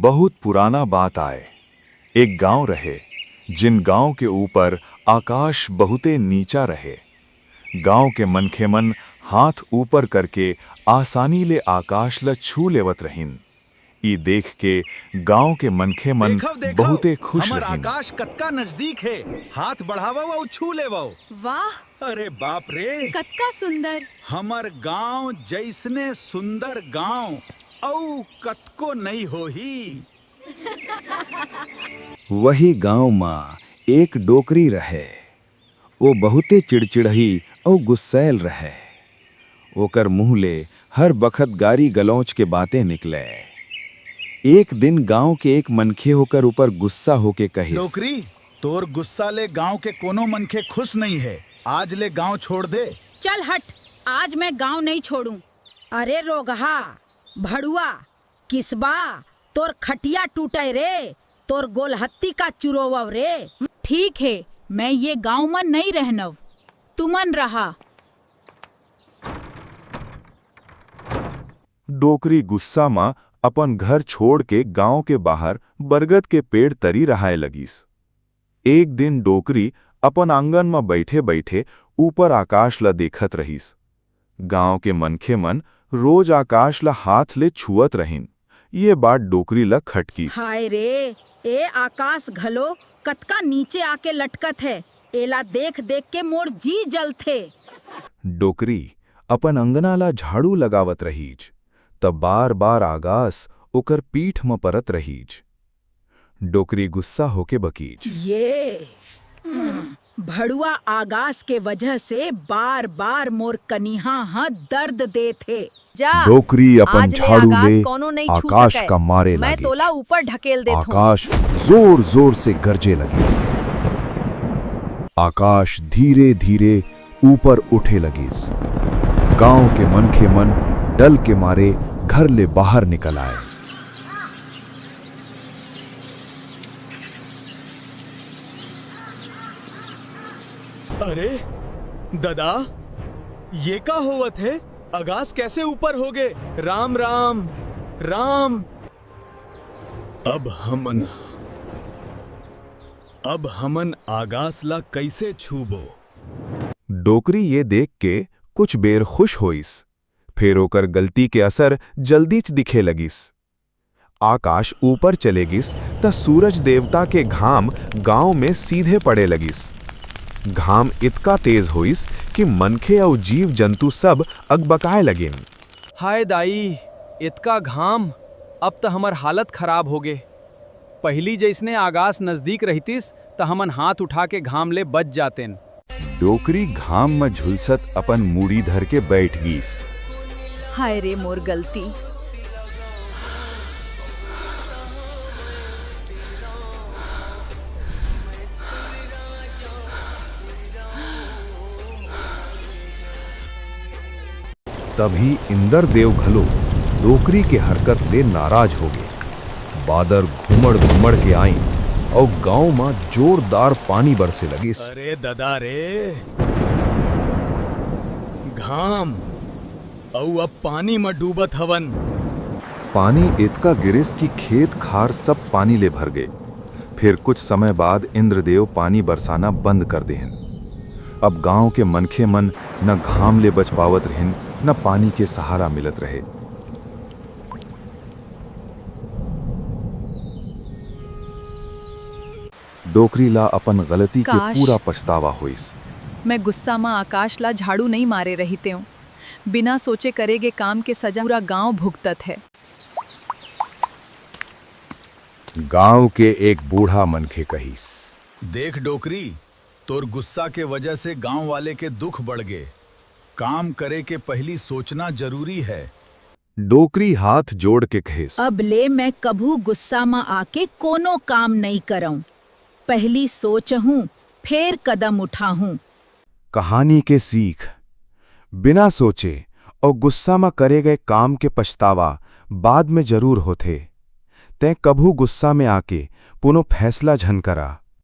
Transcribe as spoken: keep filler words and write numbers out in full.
बहुत पुराना बात आय। एक गांव रहे, जिन गांव के ऊपर आकाश बहुते नीचा रहे। गांव के मनखे मन हाथ ऊपर करके आसानी ले आकाश ल छू लेवत रहिन। ई देख के गांव के मनखे मन बहुते खुश रहिन। आकाश कतका नजदीक हे, हाथ बढ़ावव अउ छू लेवव। वाह! अरे बाप रे! कतका सुंदर! हमर गांव जइसने सुंदर गांव अउ कतको नइ होही। वही गांव म एक डोकरी रहे। वो बहुते चिड़चिड़ही अउ गुस्सैल रहे। ओकर मुंह ले हर बखत गारी गलौच के बातें निकले। एक दिन गांव के एक मनखे ओकर ऊपर गुस्सा होके कहिस, "डोकरी, तोर गुस्सा ले गांव के कोनो मनखे खुश नइ हे। आज ले गांव छोड़ दे।" "चल हट, आज मैं गांव नइ छोड़ूं।" "अरे रोगहा, भड़ुआ, किसबा, तोर खटिया टूटय रे, तोर गोलहत्ती का चुरोवव रे।" "ठीक हे, मैं ये गांव म नइ रहनव, तुमन रहा।" डोकरी गुस्सा म अपन घर छोड़ के गांव के बाहर बरगद के पेड़ तरी रहाय लगिस। एक दिन डोकरी अपन आंगन म बइठे-बइठे ऊपर आकाश ल देखत रहिस। गांव के मनखे मन रोज आकाश ल हाथ ले छुअत रहिन। ये बात डोकरी ल खटकिस। "हाय रे, ए आकाश घलो कतका नीचे आके लटकत हे। एला देख-देख के मोर जी जलथे।" डोकरी अपन अंगना ला झाड़ू लगावत रहीज, त बार-बार आगास ओकर पीठ म परत रहीज। डोकरी गुस्सा होके बकीज, "ये भड़ुआ आगास के वजह से बार-बार मोर कनिहा ह दर्द देत हे।" "जा, डोकरी अपन झाड़ू ले आकाश का मारे लागिस। मैं तोला ऊपर ढकेल देथों।" आकाश जोर-जोर से गरजे लगिस। आकाश धीरे-धीरे ऊपर उठे लगिस। गांव के मनखे मन डल के मारे घर ले बाहर निकल आए। "अरे ददा, ये का होवत हे? आगास कैसे ऊपर होगे? राम राम, राम।" अब हमन, अब हमन आगास ला कइसे छूबो? डोकरी ये देख के कुछ बेर खुश होइस, फेर ओकर गलती के असर जल्दीच दिखे लगिस। आकाश ऊपर चले गिस, त सूरज देवता के घाम गांव में सीधे पड़े लगिस। घाम इतका तेज होइस कि मनखे अउ जीव जंतु सब अगबकाए लगिन। "हाय दाई, इतका घाम, अब त हमर हालत खराब होगे। पहिली जइसने आगास नजदीक रहितिस, त हमन हाथ उठा के घाम ले बच जातेन।" डोकरी घाम म झुलसत अपन मुड़ी धर के बैठ गीस। "हाय रे मोर गलती।" तभी इंद्रदेव घलो डोकरी के हरकत ले नाराज होगे। बादर घुमड़-घुमड़ के आइन अउ गांव म जोरदार पानी बरसे लगिस। "अरे ददा रे, घाम अउ अब पानी म डूबत हवन।" पानी एतका गिरिस कि खेत खार सब पानी ले भर गे। फिर कुछ समय बाद इंद्रदेव पानी बरसाना बंद कर देहिन। अब गांव के मनखे मन न घाम ले बच पावत रहिन, न पानी के सहारा मिलत रहे। डोकरी ला अपन गलती के काश, पूरा पछतावा होइस। मैं गुस्सा म आकाश ला झाड़ू नइ मारे रहितेंव। बिना सोचे करे गे काम के सजा पूरा गांव भुगतत हे। गांव के एक बूढ़ा मनखे कहिस, "देख डोकरी, तोर गुस्सा के वजह से गांव वाले के दुख बढ़ गे। काम करे के पहिली सोचना जरूरी हे।" डोकरी हाथ जोड़ के कहिस, "अब ले मैं कभू गुस्सा म आके कोनो काम नइ करंव। पहिली सोचहूं, फेर कदम उठाहूं।" कहानी के सीख, बिना सोचे अउ गुस्सा म करे गए काम के पछतावा बाद में जरूर होथे। तैं कभू गुस्सा में आके कोनो फैसला झन करा।